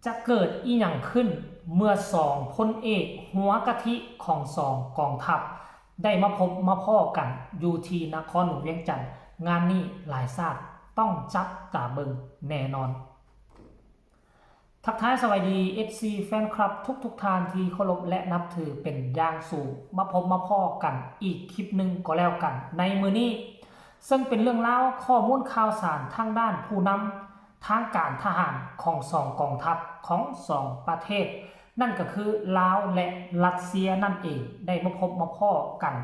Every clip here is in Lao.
ຈະເກີດອີ່ຫຍັງຂຶ້ນເມື່ອສອງພົນເອກຫົວກະທິຂອງສອງກອງທັບ ໄດ້ມາພົບມາພໍ້ກັນຢູ່ທີ່ນະຄອນຫຼວງວຽງຈັນ? ງານນີ້ຫຼາຍຊາດຕ້ອງຈັບຕາເບິ່ງແນ່ນອນ. ທັກທາຍສະບາຍດີ ເອັຟຊີ ແຟນຄລັບທຸກໆທ່ານທີ່ເຄົາລົບ ແລະ ນັບຖືເປັນຢ່າງສູງ. ມາພົບມາພໍ້ກັນອີກຄລິບໜຶ່ງກໍແລ້ວກັນໃນມື້ນີ້, ເຊິ່ງເປັນເລື່ອງລາວຂໍ້ມູນຂ່າວສານທາງດ້ານຜູ້ນຳທາງການທະຫານຂອງສອງກອງທັບຂອງສອງປະເທດ, ນັ້ນກໍຄືລາວ ແລະ ຣັດເຊຍນັ້ນເອງ ໄດ້ມາພົບມາພໍ້ກັນ.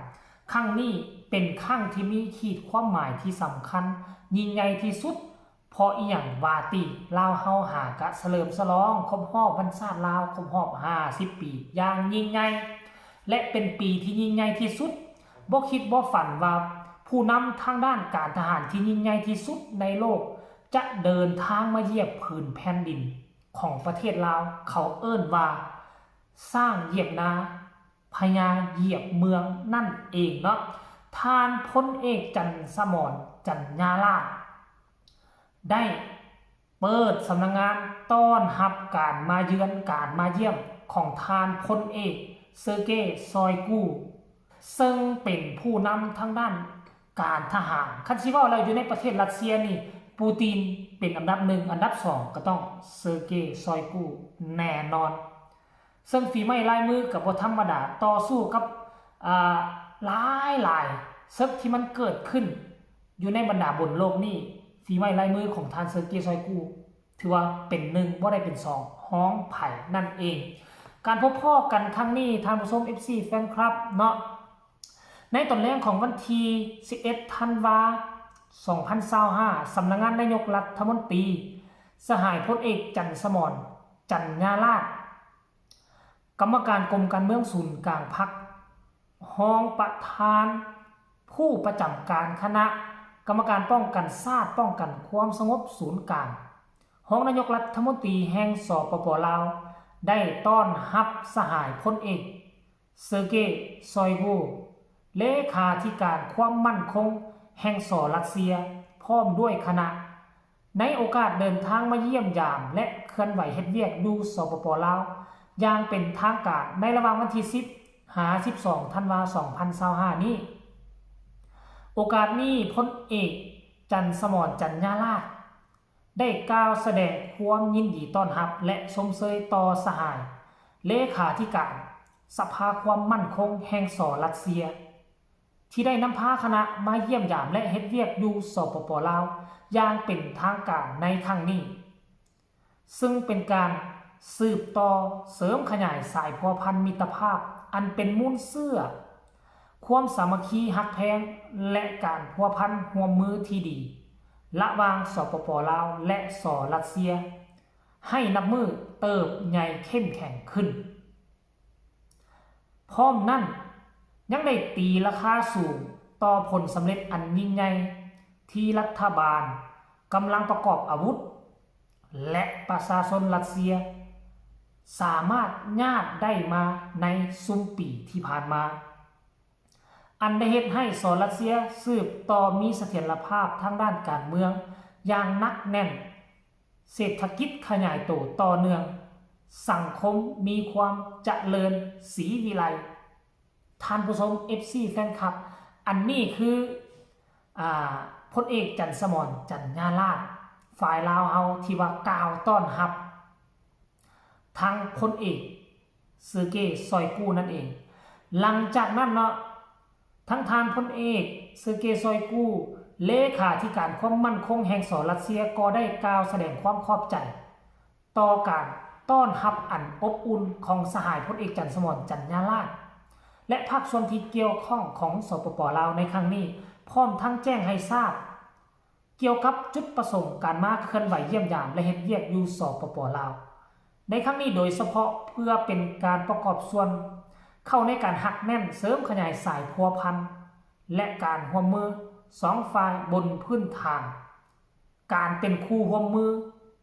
ຄັ້ງນີ້ເປັນຄັ້ງທີ່ມີຂີດຄວາມໝາຍທີ່ສຳຄັນ, ຍິ່ງໃຫຍ່ທີ່ສຸດ. ເພາະອີ່ຫຍັງວ່າຕິ, ລາວເຮົາຫາກະສະເຫຼີມສະຫຼອງຄົບຮອບວັນຊາດລາວຄົບຮອບຫ້າສິບປີຢ່າງຍິ່ງໃຫຍ່ ແລະ ເປັນປີທີ່ຍິ່ງໃຫຍ່ທີ່ສຸດ. ບໍ່ຄິດບໍ່ຝັນວ່າຜູ້ນຳທາງດ້ານການທະຫານທີ່ຍິ່ງໃຫຍ່ທີ່ສຸດໃນໂລກຈະເດີນທາງມາຢຽບຜືນແຜ່ນດິນຂອງປະເທດລາວ. ເຂົາເອີ້ນວ່າຊ້າງຢຽບນາ ພະຍາຢຽບເມືອງນັ້ນເອງເນາະ. ທ່ານພົນເອກ ຈັນສະໝອນ ຈັນຍາລາດ ໄດ້ເປີດສຳນັກງານຕ້ອນຮັບການມາເຢືອນ, ການມາຢ້ຽມຂອງທ່ານພົນເອກ ເຊີເກ ຊອຍກູ ເຊິ່ງເປັນຜູ້ນຳທາງດ້ານການທະຫານ. ຄັນຊິເວົ້າແລ້ວ ຢູ່ໃນປະເທດຣັດເຊຍນີ້ ປູຕິນເປັນອັນດັບໜຶ່ງ, ອັນດັບສອງກໍຕ້ອງເຊີເກ ຊອຍກູ ແນ່ນອນ. ເຊິ່ງຝີໄມ້ລາຍມືກໍບໍ່ທຳມະດາ, ຕໍ່ສູ້ກັບ ອາ ຫຼາຍໆເສິກທີ່ມັນເກີດຂຶ້ນຢູ່ໃນບັນດາບົນໂລກນີ້, ຝີໄມ້ລາຍມືຂອງທ່ານເຊີເກ ຊອຍກູ ຖືວ່າເປັນໜຶ່ງ, ບໍ່ໄດ້ເປັນສອງ ຮອງໃຜນັ້ນເອງ. ການພົບພໍ້ກັນຄັ້ງນີ້, ທ່ານຜູ້ຊົມ ເອັຟຊີ ແຟນຄລັບເນາະ, ໃນຕອນແລງຂອງວັນທີສິບເອັດ ທັນວາ ສອງພັນຊາວຫ້າ ສຳນັກງານນາຍົກລັດຖະມົນຕີ ສະຫາຍພົນເອກ ຈັນສະໝອນ ຈັນຍາລາດ ກຳມະການກົມການເມືອງສູນກາງພັກ, ຮອງປະທານຜູ້ປະຈຳການຄະນະກຳມະການປ້ອງກັນຊາດ ປ້ອງກັນຄວາມສະຫງົບສູນກາງ, ຮອງນາຍົກລັດຖະມົນຕີແຫ່ງ ສປປ ລາວ ໄດ້ຕ້ອນຮັບສະຫາຍພົນເອກ ເຊີເກ ຊອຍກູ ເລຂາທິການຄວາມໝັ້ນຄົງແຫ່ງ ສ ຣັດເຊຍ ພ້ອມດ້ວຍຄະນະ ໃນໂອກາດເດີນທາງມາຢ້ຽມຢາມ ແລະ ເຄື່ອນໄຫວເຮັດວຽກຢູ່ ສປປ ລາວ ຢ່າງເປັນທາງການ ໃນລະຫວ່າງວັນທີສິບ ຫາ ສິບສອງ ທັນວາ ສອງພັນຊາວຫ້ານີ້. ໂອກາດນີ້ ພົນເອກ ຈັນສະໝອນ ຈັນຍາລາດ ໄດ້ກ່າວສະແດງຄວາມຍິນດີຕ້ອນຮັບ ແລະ ຊົມເຊີຍຕໍ່ສະຫາຍເລຂາທິການສະພາຄວາມໝັ້ນຄົງແຫ່ງ ສ ຣັດເຊຍ ທີ່ໄດ້ນຳພາຄະນະມາຢ້ຽມຢາມ ແລະ ເຮັດວຽກຢູ່ ສປປ ລາວ ຢ່າງເປັນທາງການໃນຄັ້ງນີ້, ເຊິ່ງເປັນການສືບຕໍ່ເສີມຂະຫຍາຍສາຍພົວພັນມິດຕະພາບ ອັນເປັນມູນເຊື້ອຄວາມສາມັກຄີຮັກແພງ ແລະ ການພົວພັນຮ່ວມມືທີ່ດີ ລະຫວ່າງ ສປປ ລາວ ແລະ ສ ຣັດເຊຍ ໃຫ້ນັບມື້ເຕີບໃຫຍ່ເຂັ້ມແຂງຂຶ້ນ. ພ້ອມນັ້ນ ຍັງໄດ້ຕີລາຄາສູງຕໍ່ຜົນສຳເລັດອັນຍິ່ງໃຫຍ່ ທີ່ລັດຖະບານ, ກຳລັງປະກອບອາວຸດ ແລະ ປະຊາຊົນຣັດເຊຍ ສາມາດຍາດໄດ້ມາໃນຊຸມປີທີ່ຜ່ານມາ. ອັນໄດ້ເຮັດໃຫ້ ສ ຣັດເຊຍ ສືບຕໍ່ມີສະຖຽນລະພາບທາງດ້ານການເມືອງຢ່າງໜັກແໜ້ນ, ເສດຖະກິດຂະຫຍາຍໂຕຕໍ່ເນື່ອງ, ສັງຄົມມີຄວາມຈະເລີນສີວິໄລ. ທ່ານຜູ້ຊົມ ເອັຟຊີ ແຟນຄລັບ, ອັນນີ້ຄື ອາ ພົນເອກ ຈັນສະໝອນ ຈັນຍາລາດ ຝ່າຍລາວເຮົາ ທີ່ວ່າກ່າວຕ້ອນຮັບ ທັງພົນເອກ ເຊີເກ ຊອຍກູ ນັ້ນເອງ. ຫຼັງຈາກນັ້ນເນາະ, ທັງທ່ານພົນເອກ ເຊີເກ ຊອຍກູ ເລຂາທິການຄວາມໝັ້ນຄົງແຫ່ງ ສ ຣັດເຊຍ ກໍໄດ້ກ່າວສະແດງຄວາມຂອບໃຈຕໍ່ການຕ້ອນຮັບອັນອົບອຸ່ນຂອງສະຫາຍພົນເອກ ຈັນສະໝອນ ຈັນຍາລາດ ແລະ ພາກສ່ວນທີ່ກ່ຽວຂ້ອງຂອງ ສປປ ລາວ ໃນຄັ້ງນີ້, ພ້ອມທັງແຈ້ງໃຫ້ຊາບ ກ່ຽວກັບຈຸດປະສົງການມາເຄື່ອນໄຫວຢ້ຽມຢາມ ແລະ ເຮັດວຽກຢູ່ ສປປ ລາວ ໃນຄັ້ງນີ້ໂດຍສະເພາະ ເພື່ອເປັນການປະກອບສ່ວນເຂົ້າໃນການຮັກແໜ້ນເສີມຂະຫຍາຍສາຍພົວພັນ ແລະ ການຮ່ວມມືສອງຝ່າຍບົນພື້ນຖານການເປັນຄູ່ຮ່ວມມື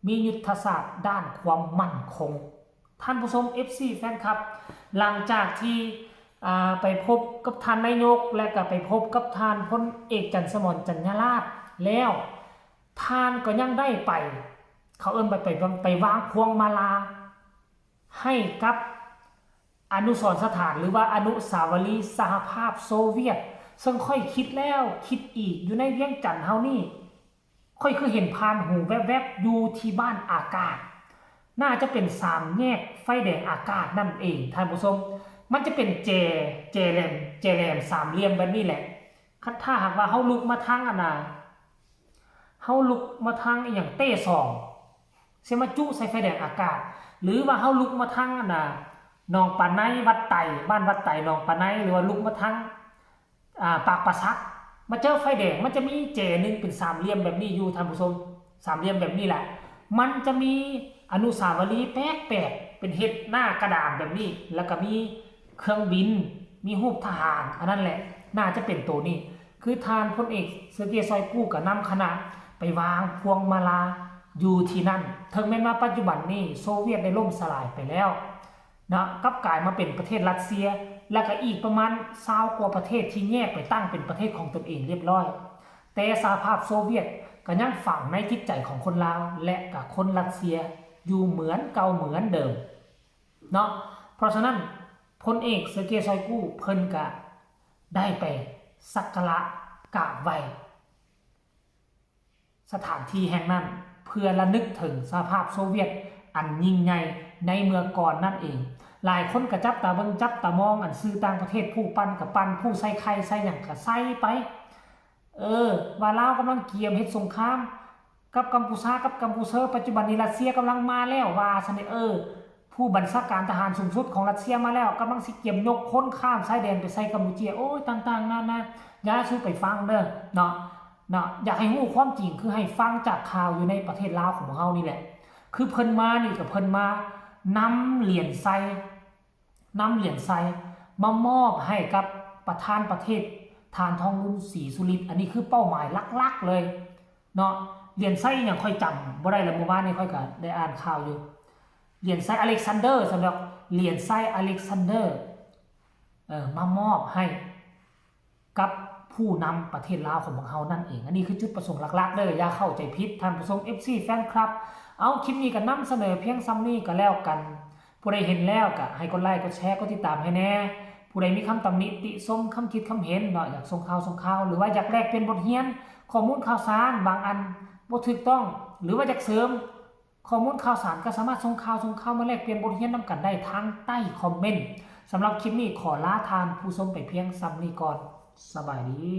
ມີຍຸດທະສາດດ້ານຄວາມໝັ້ນຄົງ. ທ່ານຜູ້ຊົມ ເອັຟຊີ ແຟນຄລັບ, ຫຼັງຈາກທີ່ ອາ ໄປພົບກັບທ່ານນາຍົກ ແລະ ກໍໄປພົບກັບທ່ານພົນເອກ ຈັນສະໝອນ ຈັນຍາລາດ ແລ້ວ, ທ່ານກໍຍັງໄດ້ໄປ ເຂົາເອີ້ນໄປ ໄປ ໄປວາງພວງມາລາໃຫ້ກັບອະນຸສອນສະຖານ ຫຼືວ່າອະນຸສາວະລີສະຫະພາບໂຊວຽດ. ເຊິ່ງຂ້ອຍຄິດແລ້ວຄິດອີກ ຢູ່ໃນວຽງຈັນເຮົານີ້ ຂ້ອຍຄືເຫັນຜ່ານຫູແວບໆ ຢູ່ທີ່ບ້ານອາກາດ ໜ້າຈະເປັນສາມແຍກໄຟແດງອາກາດນັ້ນເອງທ່ານຜູ້ຊົມ. ມັນຈະເປັນແຈ ແຈແຫຼມ ແຈແຫຼມສາມຫຼ່ຽມແບບນີ້ແຫຼະ. ຄັນຖ້າຫາກວ່າເຮົາລຸກມາທາງອັນນ່າ ເຮົາລຸກມາທາງອີ່ຫຍັງ ເຕ້ສອງ ຊິມາຈຸໃສ່ໄຟແດງອາກາດ ຫຼືວ່າເຮົາລຸກມາທາງອັນນ່າ ໜອງປາໄນ ວັດໄຕ ບ້ານວັດໄຕ ໜອງປາໄນ ຫຼືວ່າລຸກມາທາງ ອ່າ ປາກປາສັກ ມາເຈີໄຟແດງ ມັນຈະມີແຈໜຶ່ງເປັນສາມຫຼ່ຽມແບບນີ້ຢູ່ທ່ານຜູ້ຊົມ ສາມຫຼ່ຽມແບບນີ້ແຫຼະ. ມັນຈະມີອະນຸສາວະລີແປກໆ ເປັນເຮັດໜ້າກະດານແບບນີ້ ແລ້ວກໍມີເຄື່ອງບິນ ມີຮູບທະຫານ ອັນນັ້ນແຫຼະ ໜ້າຈະເປັນໂຕນີ້. ຄືທ່ານພົນເອກ ເຊີເກ ຊອຍກູ ກໍນຳຄະນະໄປວາງພວງມາລາຢູ່ທີ່ນັ້ນ. ເຖິງແມ່ນວ່າປັດຈຸບັນນີ້ໂຊວຽດໄດ້ລົ້ມສະຫຼາຍໄປແລ້ວ ເນາະ ກັບກາຍມາເປັນປະເທດຣັດເຊຍ ແລ້ວກໍອີກປະມານຊາວກວ່າປະເທດທີ່ແຍກໄປຕັ້ງເປັນປະເທດຂອງຕົນເອງລຽບຮ້ອຍ, ແຕ່ສະຫະພາບໂຊວຽດກໍຍັງຝັງໃນຈິດໃຈຂອງຄົນລາວ ແລະ ກໍຄົນຣັດເຊຍຢູ່ເໝືອນເກົ່າເໝືອນເດີມເນາະ. ເພາະສະນັ້ນ ພົນເອກ ເຊີເກ ຊອຍກູ ເພິ່ນກໍໄດ້ໄປສັກກາລະກາບໄຫວ້ ສະຖານທີ່ແຫ່ງນັ້ນ ເພື່ອລະນຶກເຖິງສະຫະພາບໂຊວຽດອັນຍິ່ງໃຫຍ່ໃນເມື່ອກ່ອນນັ້ນເອງ. ຫຼາຍຄົນກໍຈັບຕາເບິ່ງຈັບຕາມອງ ອັນສື່ຕ່າງປະເທດ ຜູ້ປັ່ນກໍປັ່ນ ຜູ້ໃສ່ໄຂ່ໃສ່ຫຍັງກໍໃສ່ໄປ ເອີ ວ່າລາວກຳລັງກຽມເຮັດສົງຄາມກັບກຳປູຊາ ກັບກຳປູເຊີ ປັດຈຸບັນນີ້ຣັດເຊຍກຳລັງມາແລ້ວ ວ່າຊັ້ນເດ ເອີ ຜູ້ບັນຊາການທະຫານສູງສຸດຂອງຣັດເຊຍມາແລ້ວ ກຳລັງຊິກຽມຍົກຄົນຂ້າມຊາຍແດນໄປໃສ່ກຳປູເຈຍ ໂອ້ຍ ຕ່າງໆນານາ. ຢ່າສູ່ໄປຟັງເດີເນາະ ເນາະ ຢາກໃຫ້ຮູ້ຄວາມຈິງ ຄືໃຫ້ຟັງຈາກຂ່າວຢູ່ໃນປະເທດລາວຂອງພວກເຮົານີ້ແຫຼະ. ຄືເພິ່ນມານີ້ກໍເພິ່ນມານຳຫຼຽນໄຊ ນຳຫຼຽນໄຊມາມອບໃຫ້ກັບປະທານປະເທດ ທ່ານ ທອງລຸນ ສີສຸລິດ. ອັນນີ້ຄືເປົ້າໝາຍຫຼັກໆເລີຍເນາະ. ຫຼຽນໄຊອີ່ຫຍັງຂ້ອຍຈຳບໍ່ໄດ້ແລ້ວ ມື້ວານນີ້ຂ້ອຍກໍໄດ້ອ່ານຂ່າວຢູ່. ຫຼຽນໄຊອາເລັກຊານເດີ ສຳລັບຫຼຽນໄຊອາເລັກຊານເດີ ເອີ ມາມອບໃຫ້ ກັບຜູ້ນຳປະເທດລາວຂອງພວກເຮົານັ້ນເອງ. ອັນນີ້ຄືຈຸດປະສົງຫຼັກໆເດີ ຢ່າເຂົ້າໃຈຜິດທ່ານຜູ້ຊົມ ເອັຟຊີ ແຟນຄລັບ. ເອົາ ຄລິບນີ້ກໍນຳສະເໜີພຽງສ່ຳນີ້ກໍແລ້ວກັນ. ຜູ້ໃດເຫັນແລ້ວກໍໃຫ້ກົດໄລ ກົດແຊ ກົດຕິດຕາມໃຫ້ແດ່. ຜູ້ໃດມີຄຳຕຳໜິຕິຊົມ ຄຳຄິດຄຳເຫັນເນາະ ຢາກສົ່ງຂ່າວ ສົ່ງຂ່າວ ຫຼືວ່າຢາກແລກປ່ຽນບົດຮຽນ ຂໍ້ມູນຂ່າວສານບາງອັນບໍ່ຖືກຕ້ອງ ຫຼືວ່າຢາກເສີມ ຂໍ້ມູນຂ່າວສານ ກໍສາມາດສົ່ງຂ່າວ ສົ່ງຂ່າວມາແລກປ່ຽນບົດຮຽນນຳກັນໄດ້ທາງໃຕ້ຄອມເມັນ. ສຳລັບຄລິບນີ້ຂໍລາທ່ານຜູ້ຊົມໄປພຽງສ່ຳນີ້ກ່ອນ. ສະບາຍດີ.